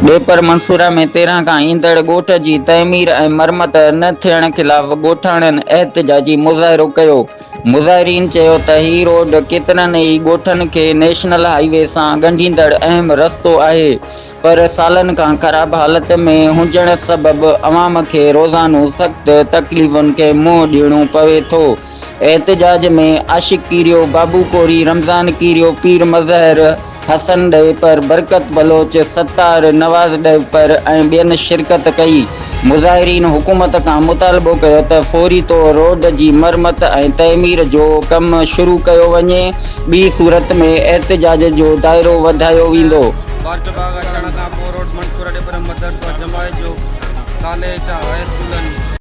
ڏيپر منصوره ۾ 13 کان ايندڙ ڳوٺ جي تعمير ۽ مرمت نه ٿيڻ خلاف ڳوٺاڻن احتجاجي مظاهرو ڪيو. مظاهرين چيو ته هي روڊ ڪيترن ئي ڳوٺن کي نيشنل هائي وي سان ڳنڍيندڙ اهم رستو آهي پر سالن کان خراب حالت ۾ هجڻ سبب عوام کي روزانو سخت تڪليفن کي منهن ڏيڻو پوي ٿو. احتجاج ۾ عاشق ڪيريو، بابو ڪوري، رمضان ڪيريو، پير مظهر، حسن ڏهيپر، برڪت بلوچ، ستار، نواز ڏهيپر ۽ ٻين شرڪت ڪئي. مظاهرين حڪومت کان مطالبو ڪيو ته فوري طور روڊ جي مرمت ۽ تعمير جو ڪم شروع ڪيو وڃي، ٻي صورت ۾ احتجاج جو دائرو وڌايو ويندو. بارچ باغ اچڻ کان پوء روڊ منصور ڏيپر مدرسو جماعت جو ڪاليج هاء اسڪول.